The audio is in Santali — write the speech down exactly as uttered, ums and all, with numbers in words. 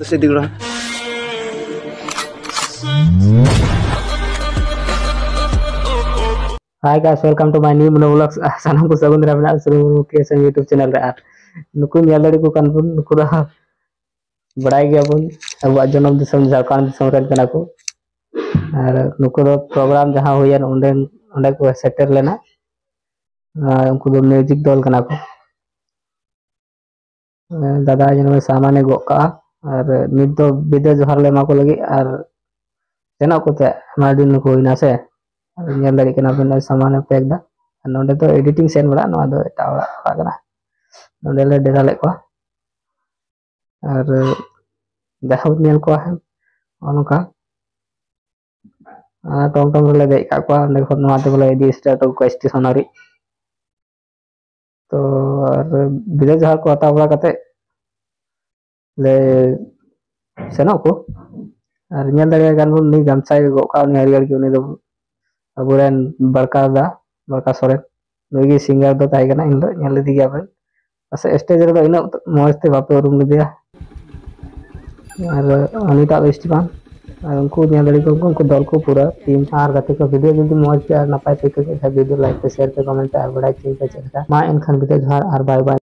ᱥᱮ ᱫᱤᱜᱲᱟ᱾ Hi guys, welcome to my new mono vlogs. ᱥᱟᱱᱟᱢ ᱠᱚ ᱥᱟᱹᱜᱩᱱ ᱫᱟᱨᱟᱢ ᱢᱮᱱᱟᱜᱼᱟ ᱥᱩᱨᱩ ᱠᱮᱥ YouTube channel ᱨᱮ᱾ ᱟᱨ ᱱᱩᱠᱩ ᱧᱮᱞ ᱫᱟᱲᱮ ᱠᱚ ᱠᱟᱱ ᱵᱚᱱ, ᱱᱩᱠᱩ ᱫᱚ ᱵᱟᱲᱟᱭ ᱜᱮᱭᱟᱵᱚᱱ ᱟᱵᱚᱣᱟᱜ ᱡᱚᱱᱚᱢ ᱫᱤᱥᱚᱢ ᱡᱷᱟᱲᱠᱷᱚᱸᱰ ᱫᱤᱥᱚᱢ ᱨᱮᱱ ᱠᱟᱱᱟ ᱠᱚ᱾ ᱟᱨ ᱱᱩᱠᱩ ᱫᱚ ᱯᱨᱳᱜᱨᱟᱢ ᱡᱟᱦᱟᱸ ᱦᱩᱭᱮᱱ ᱚᱸᱰᱮ, ᱚᱸᱰᱮ ᱠᱚ ᱥᱮᱴᱮᱨ ᱞᱮᱱᱟ᱾ ᱟᱨ ᱩᱱᱠᱩ ᱫᱚ ᱢᱤᱣᱡᱤᱠ ᱫᱚᱞ ᱠᱟᱱᱟ ᱠᱚ᱾ ᱫᱟᱫᱟ ᱡᱮ ᱱᱚᱜᱼᱚᱭ ᱥᱟᱢᱟᱱᱮ ᱜᱚᱜ ᱠᱟᱜᱼᱟ᱾ ᱟᱨ ᱱᱤᱛ ᱫᱚ ᱵᱤᱫᱟᱹ ᱡᱚᱦᱟᱨ ᱞᱮ ᱮᱢᱟ ᱠᱚ ᱞᱟᱹᱜᱤᱫ, ᱟᱨ ᱥᱮᱱᱚᱜ ᱠᱚᱛᱮ ᱟᱭᱢᱟ ᱫᱤᱱ ᱠᱚ ᱦᱩᱭᱱᱟ ᱥᱮ᱾ ᱟᱨ ᱧᱮᱞ ᱫᱟᱲᱮᱭᱟᱜ ᱠᱟᱱᱟ ᱯᱮ ᱱᱚᱜᱼᱚᱭ ᱥᱟᱢᱟᱱᱮ ᱯᱮᱠ ᱫᱟ᱾ ᱟᱨ ᱱᱚᱸᱰᱮ ᱫᱚ ᱮᱰᱤᱴᱤᱝ ᱥᱮᱱ ᱵᱟᱲᱟᱜ, ᱱᱚᱣᱟ ᱫᱚ ᱮᱴᱟᱜ ᱚᱲᱟᱜ, ᱚᱲᱟᱜ ᱠᱟᱱᱟ᱾ ᱱᱚᱸᱰᱮ ᱞᱮ ᱰᱮᱨᱟ ᱞᱮᱫ ᱠᱚᱣᱟ᱾ ᱟᱨ ᱡᱟᱦᱟᱸ ᱵᱚᱱ ᱧᱮᱞ ᱠᱚᱣᱟ ᱦᱟᱸᱜ ᱱᱚᱜᱼᱚ ᱱᱚᱝᱠᱟ᱾ ᱟᱨ ᱴᱚᱢ ᱴᱚᱢ ᱨᱮᱞᱮ ᱫᱮᱡ ᱠᱟᱜ ᱠᱚᱣᱟ, ᱚᱸᱰᱮ ᱠᱷᱚᱱ ᱱᱚᱣᱟ ᱛᱮ ᱵᱚᱞᱮ ᱤᱫᱤ ᱥᱴᱟᱨᱴ ᱠᱚᱣᱟ ᱥᱴᱮᱥᱚᱱ ᱦᱟᱹᱨᱤᱡ᱾ ᱛᱚ ᱟᱨ ᱵᱤᱫᱟᱹᱭ ᱡᱚᱦᱟᱨ ᱠᱚ ᱦᱟᱛᱟᱣ ᱵᱟᱲᱟ ᱠᱟᱛᱮ ᱞᱮ ᱥᱮᱱᱚᱜ ᱠᱚ᱾ ᱟᱨ ᱧᱮᱞ ᱫᱟᱲᱮᱭᱟᱭ ᱠᱟᱱ ᱵᱚᱱ, ᱩᱱᱤ ᱜᱟᱢᱪᱷᱟᱭ ᱜᱚᱜ ᱠᱟᱜᱼᱟ, ᱩᱱᱤ ᱦᱟᱹᱨᱭᱟᱹᱲ ᱜᱮ, ᱩᱱᱤ ᱫᱚ ᱟᱵᱚᱨᱮᱱ ᱵᱟᱲᱠᱟ ᱫᱟ, ᱵᱟᱲᱠᱟ ᱥᱚᱨᱮᱱ, ᱱᱩᱭ ᱜᱮ ᱥᱤᱝᱜᱟᱨ ᱫᱚ ᱛᱟᱦᱮᱸ ᱠᱟᱱᱟ ᱮᱱ ᱦᱤᱞᱳᱜ, ᱧᱮᱞ ᱞᱮᱫᱮ ᱜᱮᱭᱟ ᱵᱮᱱ᱾ ᱯᱟᱥᱮᱡ ᱥᱴᱮᱡ ᱨᱮᱫᱚ ᱤᱱᱟᱹᱜ ᱢᱚᱡᱽ ᱛᱮ ᱵᱟᱯᱮ ᱩᱨᱩᱢ ᱞᱮᱫᱮᱭᱟ᱾ ᱟᱨ ᱩᱱᱤᱴᱟᱜ ᱫᱚ ᱥᱴᱤᱯᱟᱱ, ᱟᱨ ᱩᱱᱠᱩ ᱧᱮᱞ ᱫᱟᱲᱮ ᱠᱚ, ᱩᱱᱠᱩ ᱫᱚᱞ ᱠᱚ ᱯᱩᱨᱟᱹ ᱴᱤᱢ᱾ ᱟᱨ ᱜᱟᱛᱮ ᱠᱚ, ᱵᱷᱤᱰᱤᱭᱳ ᱡᱩᱫᱤ ᱢᱚᱡᱽ ᱜᱮ ᱟᱨ ᱱᱟᱯᱟᱭ ᱯᱮ ᱟᱹᱭᱠᱟᱹᱣ ᱠᱮᱫ ᱠᱷᱟᱱ, ᱵᱷᱤᱰᱤᱭᱳ ᱞᱟᱭᱤᱠ ᱯᱮ, ᱥᱮᱭᱟᱨ ᱯᱮ, ᱠᱚᱢᱮᱱᱴ ᱯᱮ, ᱟᱨ ᱵᱟᱲᱟᱭ ᱦᱚᱪᱚᱧ ᱯᱮ ᱪᱮᱫ ᱞᱮᱠᱟ᱾ ᱢᱟ ᱮᱱᱠᱷᱟᱱ ᱵᱤᱫᱟᱹᱭ ᱡᱚᱦᱟᱨ ᱟᱨ ᱵᱟᱭ ᱵᱟᱭ᱾